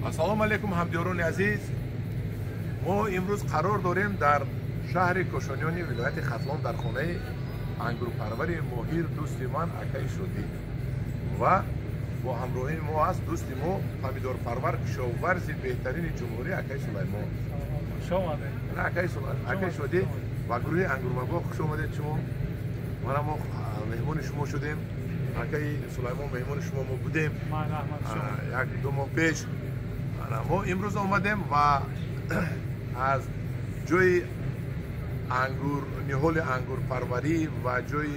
Ассалому алайкум, ҳамдиёрони азиз. Мо имрӯз қарор дорем дар шаҳри Кошониёни вилояти Хатлон, дар хонаи ангурпарвари моҳир дӯсти ман акаи Шодӣ, ва бо ҳамроҳии мо аст дӯсти мо, помидорпарвар, кишоварзи беҳтарини ҷумҳурӣ, акаи Сулаймон. Акаи Шодӣ ба гурӯҳи ангурбабо хуш омадед. Шумо мана мо меҳмони шумо шудем. Акаи Сулаймон, меҳмони шумо мо будем як ду моҳ пеш. Мо имрӯз омадем ва аз ҷои ангур, ниҳоли ангурпарварӣ ва ҷои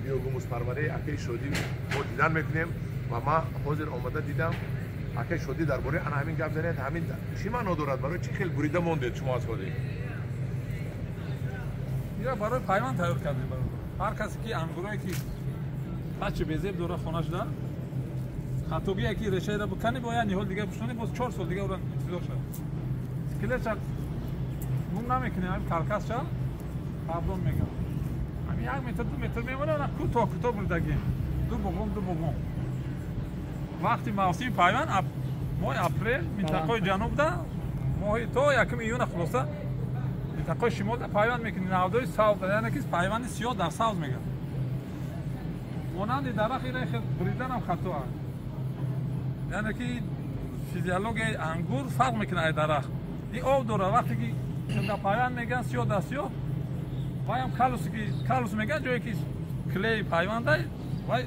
биогумуспарварии акаи Шодӣ мо дидан мекунем. Ва ман ҳозир омада дидам, акаи Шодӣ дар бораи ана ҳамин гап занед. Ҳамин чӣ маъно дорад? Барои чӣ хел бурида мондед шумо аз ҳозир? Ира барои пайванд тайёр кардем. Ҳар касе ки ангурое ки пачи безеб дора хона шуда, хатогие ки решаеро биканӣ, бояд ниҳол дига пушонӣ, боз 4 сол дига ӯро интизор шавад. Скелетша гум намекунем, ҳамин каркасша пардон мегам. Ҳамин 1 метр, 2 метр мемонад, кӯтоҳ кӯтоҳ буридагем, ду буғум, ду буғум. Вақти мавсими пайванд моҳи апрел минтақаи ҷанубда, моҳи то 1 июна, хулоса, минтақаи шимолда пайванд мекунӣ навдои сабз, яъне ки пайванди сиёҳ дар сабз мегардад. Монанди дарахт ира буриданам хато аст, яъне ки физиологияи ангур фарқ мекунад ай дарахт. Ин об дорад. Вақте ки пайванд мегӯянд сиёҳ дар сиёҳ, вайам каллусе ки каллус мегӯянд, ҷое ки клеи пайвандай, вай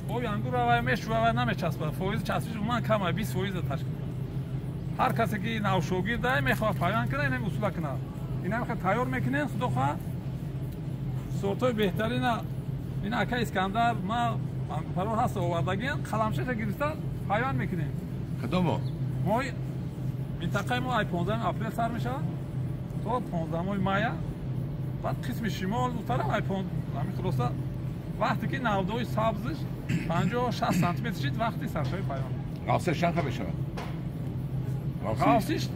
оби ангурро вай мешӯва, вай намечаспад. Фоизи часпиш умуман кам, 20 фоиза ташкил. Ҳар касе ки навшогирдай, мехоҳад пайванд кунад, инам усула кунад, инам хел тайёр мекунем. Худо хоҳад, сортҳои беҳтарина ин ака Искандар ма ангурпарвар ҳаст, овардагиан, қаламчаша гирифта пайванд мекунем. Кадомо? Моҳи минтақаи мо ай 15 апрел сар мешавад то 15-мои мая. Баъд қисми шимол тараф ай ҳамин. Хулоса, вақте ки навдои сабзиш 50-60 сантиметр шид, вақти саршави пайванд. Ғафсаш чанд қа мешавад? Ғафсиш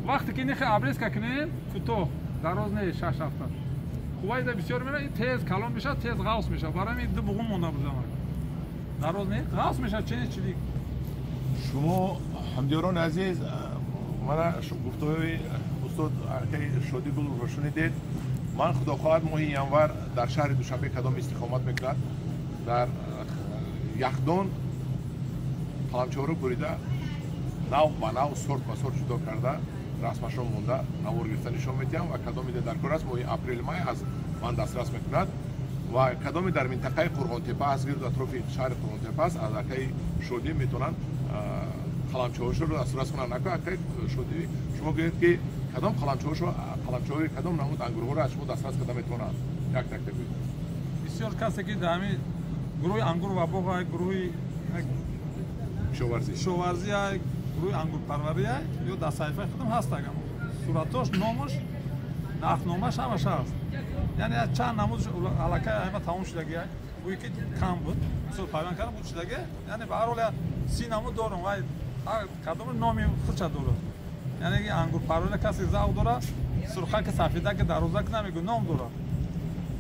вақте ки нихе обрезка кунем, кӯтоҳ, дароз не, 6 ҳафта хувайда бисёр мера, тез калон мешавад, тез ғафс мешавад. Барои ҳамин ду буғум монда будам, дароз не, ғафс мешавад, чени чилик. Шумо, ҳамдиёрони азиз, мана гуфтаҳои устод акаи Шодигулро шунидед. Ман, худо хоҳад, моҳи январ дар шаҳри Душанбе, кадом истиқомат мекунад, дар яхдон қаламчаҳоро бурида, нав ба нав, сорт ба сорт ҷудо карда, расмашон монда, навор гирифта нишон медиҳам. Ва кадоме дар кор аст, моҳи апрел, май аз ман дастрас мекунад. Ва кадоме дар минтақаи Қурғонтепа аст, гирду атрофи шаҳри Қурғонтепа аст, аз акаи Шодӣ метавонанд қаламчаҳошро дастрас кунанд. Ака, акаи Шодӣ, шумо гӯед, ки кадом қаламчаҳошо, қаламчаҳои кадом намуд ангурҳоро аз шумо дастрас карда метавонанд, як такта гӯед. Бисёр касе ки дар ҳамин гурӯҳи ангур ва боғ, гурӯҳи кишоварзӣ, кишоварзӣ, гурӯҳи ангурпарварӣ ё дар саҳифаи худам ҳаст, агам суратош, номаш, нархномаш ҳамаш ҳаст. Яъне чанд намуд аллакай ҳама тамом шудаги, гӯе ки кам буд, мисол, пайванд кардам, буд шудаги. Яъне ба ҳар ҳол 30 намуд дорам, вай ҳар кадоме номи худша дорад. Яъне ангурпарварӣ касе завқ дорад, сурхаки, сафедаки, дарозак намегӯ, ном дорад.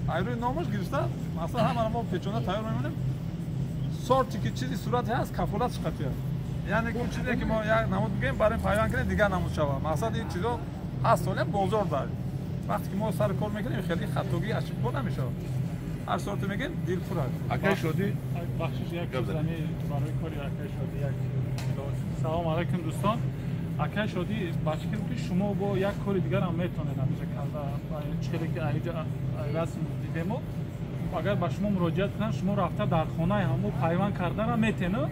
Ай рӯи номаш гирифта, масалан, ҳамаро мо печона тайёр мемонем. Сорти ки чизи сурате ҳаст, кафолат чиқати аст. Яъне он чизе ки мо як намуд бигӯем, барои пайванд кунем, дигар намуд шавад. Мақсад, ин чизо ҳаст, оле бозор дар вақте ки мо сари кор мекунем, хеле хатогӣ, ошибка намешавад. Ҳар сорте мегӯем, дилпур аст. Акаи Шодӣ. Бахшиш, як чизани барои кори акаи Шодӣ як. Салом алайкум, дӯстон. Акаи Шодӣ, ба фикрам, ки шумо бо як кори дигарам метавонед ҳамиҷа карда, чӣ ки аиҷа расм дидему. Агар ба шумо муроҷиат кунанд, шумо рафта дар хонаи ҳамо пайванд кардана метену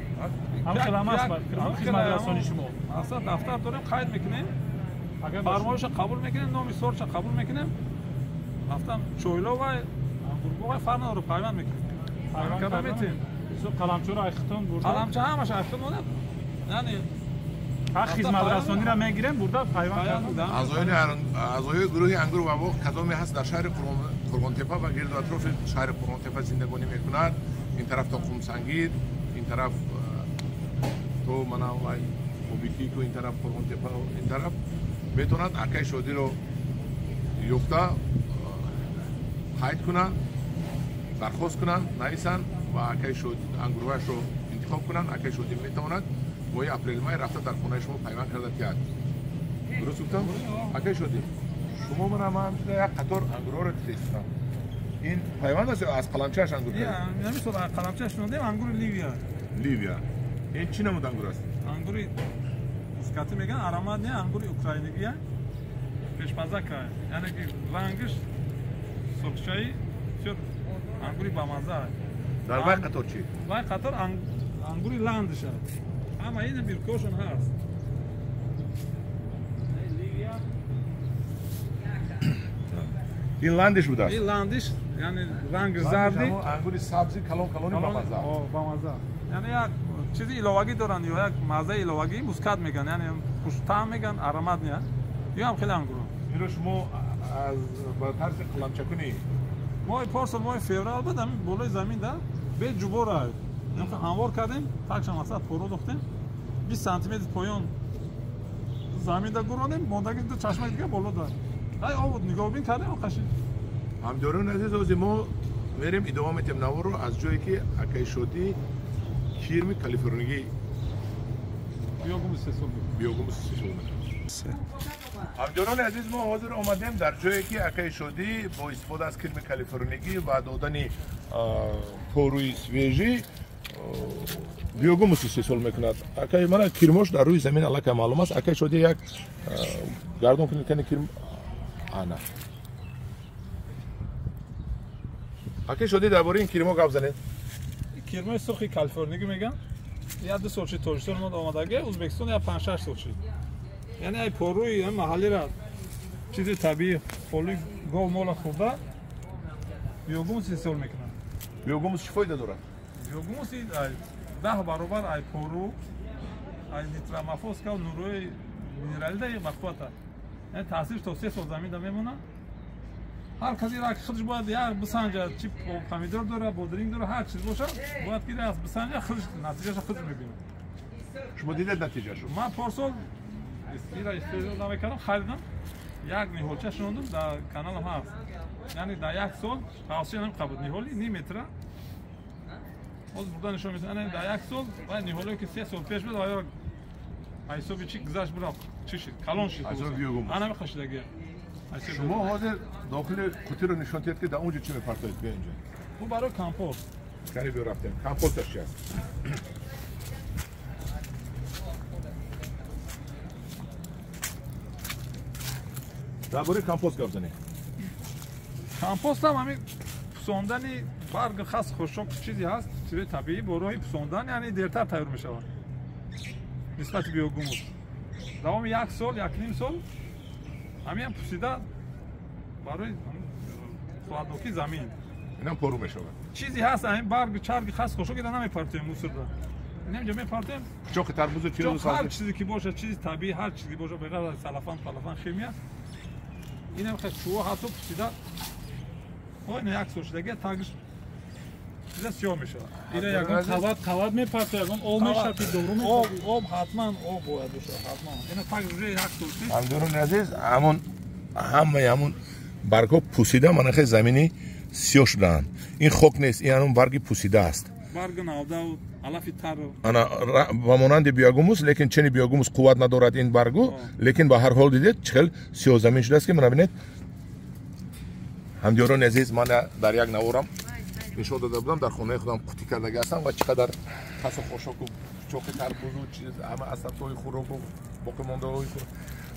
ҳамхелам аст, ба фикрам, хизматрасони шумо. Аслан дафтар дорем, қайд мекунем, фармоиша қабул мекунем, номи сортша қабул мекунем, рафтам чойловай, ангурбоғай, фарқ надорад, пайванд мекунем, карда метем. Қаламчаро айхитон бурда. Қаламча ҳамаша айхитон монад, яъне ҳақ хизматрасониро мегирем, бурда пайванд. Аъзои гурӯҳи ангур ва боғ, кадоме ҳаст, дар шаҳри Қурғонтепа ва гирду атрофи шаҳри Қурғонтепа зиндагонӣ мекунад, ин тараф то Қумсангир, ин тараф то мана вай Обикику, ин тараф Қурғонтепа, ин тараф, метавонад акаи Шодиро ёфта, қайд кунанд, дархост кунанд, нависанд ва акаи Шодӣ ангурҳояшро интихоб кунанд. Акаи Шодӣ метавонад моҳи апрел май рафта дар хонаи шумо пайванд карда тиҳад. Дуруст гуфтам? Акай Шодӣ, шумо мана ман як қатор ангурҳоро дидаистам. Ин пайванд аст ё аз қаламчааш ангур? Намисол аз қаламчааш шунидем, ангури Ливия. Ливия. Ин чӣ намуд ангур аст? Ангури мускатӣ мегӯянд, аромат не, ангури украинагия. Пешмазака, яъне ки рангаш сурхчаи, бисёр ангури бамаза. Дар вай қатор чӣ? Вай қатор ангури ландиш аст. Ҳама ин биркошон ҳаст. Ливия. Ин ландиш будааст? Ин ландиш, яъне ранги зарди. Ангури сабзи калон калони бамаза. Бамаза. Яъне як чизи иловагӣ доранд ё як маззаи иловагӣ, мускат мегӯянд, яъне хуштаъм мегӯянд, аромат не. Ё ҳам хеле ангур. Инро шумо аз ба тарзи қаламчакунӣ? Моҳи порсол, моҳи феврал буд, ҳамин болои замин да бе ҷубора ҳамвор кардем, такша мақсад поро духтем, 20 сантиметр поён замин да гуронем, мондаги ду чашмаи дига боло да. Ай об нигоҳбин кардем, қаши. Ҳамдиёрони азиз, ҳозир мо мерем идома метем наворро аз ҷое ки акай Шодӣ кирми калифорнигӣ биогумус истеҳсол мекунад. Биогумус истеҳсол мекунад. Ҳамдиёрони азиз, мо ҳозир омадем дар ҷое ки акай Шодӣ бо истифода аз кирми калифорнигӣ ва додани порӯи свежӣ биогумус истеҳсол мекунад. Акай, мана кирмош дар рӯи замин аллакай маълум аст. Акай Шодӣ, як гардон кунед кани кирм. Ана. Акай Шодӣ, дар бораи ин кирмо гап занед. Кирмои сурхи калифорнигӣ мегӯянд. Як ду сол шид Тоҷикистон мо омадаги, Ӯзбекистон як 5-6 сол шид. Яъне ай порӯи маҳаллира чизи табиӣ, холии гов мола хӯрда биогумус истеҳсол мекунанд. Биогумус чӣ фоида дорад? Биогумус 10 баробар ай порӯ, ай нитрамофоска ва нурҳои минералӣ да бақувват аст. Яъне таъсирш то 3 сол заминда мемонад. Ҳар касе ра худаш бояд як бисанҷад, чи помидор дора, бодринг дора, ҳар чиз бошад, бояд ки аз бисанҷад, худаш натиҷаша худаш мебинад. Шумо дидед натиҷаашро? Ман порсол ира истеҳсол намекардам, харидам, як ниҳолча шунондум, дар каналам ҳаст. Яъне дар як сол тавсия намеқабуд ниҳоли ним метра. Ҳозир бурда нишон медиҳам. Яъне дар як сол вай ниҳолое ки 3 сол пеш буд, вай ҳисоби чи гузашт бурафт, чӣ шид, калон шид. Ҳисоби биогумус. Ана мехашидаги. Шумо ҳозир дохили қутиро нишон диҳед ки дар он ҷо чӣ мепартоед. Биё инҷо. Бу барои компост. Кани биё рафтем. Компосташ чи аст? Дар бораи компост гап занед. Компост ҳам ҳамин пусондани барг, хас, хушок чизе ҳаст, чизи табиӣ бо роҳи пусондан, яъне дертар тайёр мешавад нисбати биогумус. Давоми як сол, 1.5 сол ҳамин пусида барои қувватнокии замин. Инам пору мешавад. Чизе ҳаст, ҳамин барг, чарги, хас, хушок ира намепартоем мусорда. Инам ҷо мепартоем. Пучоқи тарбузу чизу ҳар чизе ки бошад, чизи табиӣ, ҳар чизе ки бошад, беғайр аз салафан, палафан, химия. Инам хел чӯҳо ҳатто пусида. Ой, як сол шудаги тагиш чиза сиёҳ мешавад. Ира ягон қават мепартояд, ягон об мешавад, дору мешавад. Об ҳатман об бояд бошад, ҳатман. Ина тагиш уже як сол шуд. Ҳамдиёрони азиз, ҳамон ҳамаи ҳамон баргҳо пусида, мана хел замини сиёҳ шудаанд. Ин хок нест, ин ҳамон барги пусида аст. Барги навда алафи тар. Ана ба монанди биогумус, лекин чени биогумус қувват надорад ин баргу, лекин ба ҳар ҳол дидед чӣ хел сиёҳзамин шудааст ки мана бинед. Ҳамдиёрони азиз, ман дар як наворам нишон дода будам, дар хонаи худам қутӣ кардаги ҳастам ва чӣ қадар хасу хошоку пучоқи тарбузу чиз, ҳама асабҳои хӯроку боқимондаҳои хӯрок,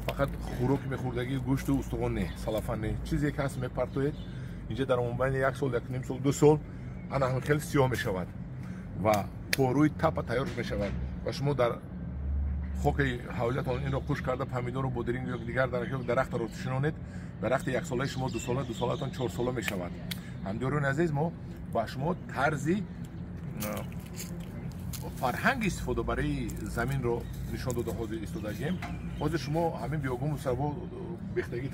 фақат хӯроки мехӯрдагии гӯшту устухон не, салафан не, чизе ки ҳаст мепартоед. Инҷа дар мобайни як сол, 1.5 сол, 2 сол ана ҳамин хел сиёҳ мешавад ва порӯи тапа тайёр мешавад ва шумо дар хоки ҳавлиятон инро қуш карда помидору бодринг ё дигар дарахтро шинонед, дарахти яксолаи шумо дусола, дусолаатон чорсола мешавад. Ҳамдиёрони азиз, мо ба шумо тарзи фарҳанги истифодабарии заминро нишон дода ҳозир истодагием. Ҳозир шумо ҳамин биогумусро бо бехтагӣ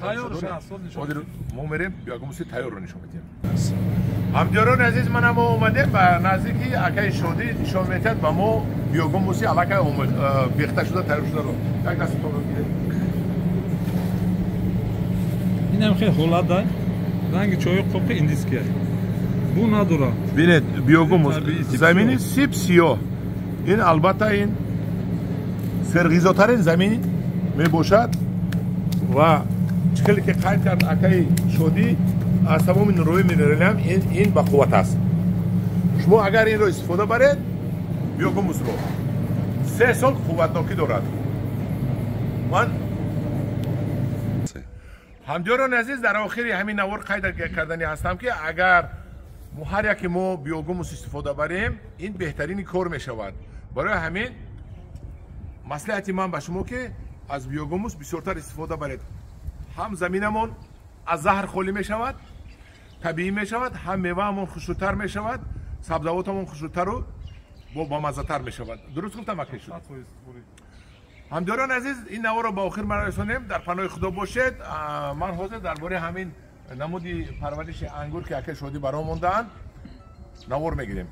ҳозир мо мерем биогумуси тайёрро нишон медиҳем. Ҳамдиёрони азиз, мана мо омадем ба наздики акаи Шодӣ, нишон медиҳад ба мо биогумуси аллакай бехта шуда, тайёр шударо. Як дастатонро гиред. Инам хеле ҳолат дай, ранги чойи қопқи индиския. Бу надора. Бинед, биогумус замини сип сиёҳ. Ин албатта ин Серғизотарин замин мебошад ва чӣ хеле ки қайд кард акаи Шодӣ, аз тамоми нурҳои минералиам ин бақувват аст. Шумо агар инро истифода баред, биогумусро 3 сол қувватнокӣ дорад. Ман ҳамдиёрони азиз, дар охири ҳамин навор қайд кардани ҳастам, ки агар ҳар яке мо биогумус истифода барем, ин беҳтарини кор мешавад. Барои ҳамин маслиҳати ман ба шумо, ки аз биогумус бисёртар истифода баред. Ҳам заминамон аз заҳр холӣ мешавад, табиӣ мешавад, ҳам меваамон хушрӯтар мешавад, сабзавотамон хушрӯтару бомаззатар мешавад. Дуруст гуфтам, акай Шодӣ? Ҳамдиёрони азиз, ин наворро ба охир мерасонем. Дар паноҳи Худо бошед. Ман ҳозир дар бораи ҳамин намуди парвариши ангур, ки акай Шодӣ баро мондаанд, навор мегирем.